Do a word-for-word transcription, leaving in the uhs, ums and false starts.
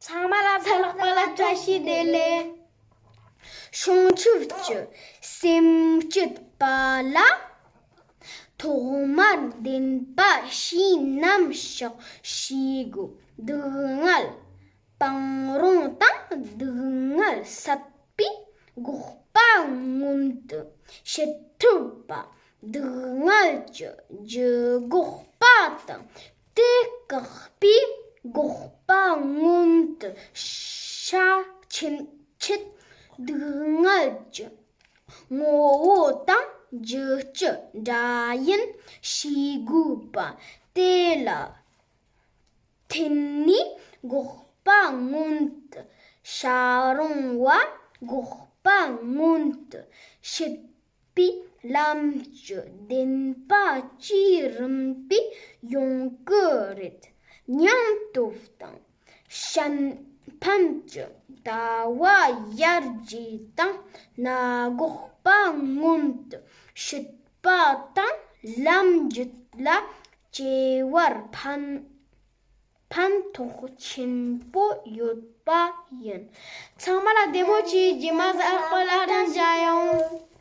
ཚང་མ་ལ་ཚ་ལག་པ་ལ་བཀྲ་ཤིས་བདེ་ལེགས། སྲུང་སྐྱོབ་ཀྱི་སེམས་བསྐྱེད་པ་ལ། ཐོག་མར་བདེན་པ་བཞི་རྣམ་གཞག་བྱེད་དགོས། སྡུག་བསྔལ་སྤང་རུང་དང་། སྡུག་བསྔལ་ཟད་པའི་འགོག་པ་མངོན་དུ་བྱེད་ཐུབ་པ། སྡུག་བསྔལ་གྱི་རྒྱུ་འགོག་པ་དང་། དེ་བཀག་པའི་འགོག་པ་མངོན་དུ་བྱ་ཕྱིན་ཆད། སྡུག་བསྔལ་གྱི་ངོ་བོ་དང་རྒྱུ་ཅི་འདྲ་ཡིན་ཤེས་དགོས་པ། དེ་ལ་བརྟེན་ནས་འགོག་པ་མངོན་དུ་བྱ་རུང་བ། འགོག་པ་མངོན་དུ་བྱེད་པའི་ལམ་གྱི་བདེན་པ་བཅས་རིམ་པས་ཡོང་གི་རེད། སྙིང་སྟོབས་དང་བྱམས་ཕམ་གྱི་ལྟ་བ་ཡར་རྒྱས་དང་། སྔ་འགོག་པ་མངོན་དུ་བྱེད་པ་དང་། ལམ་རྒྱུད་ལ་སྐྱེ་བར་ཕན་ཕན་ཐོགས་ཆེན་པོ་ཡོད་པ་ཡིན། ཚང་མ་ལ་བདེ་མོ་བྱོས། རྗེས་མ་གཟའ་ལྷག་པ་ལ་རང་མཇལ་ཡོང་།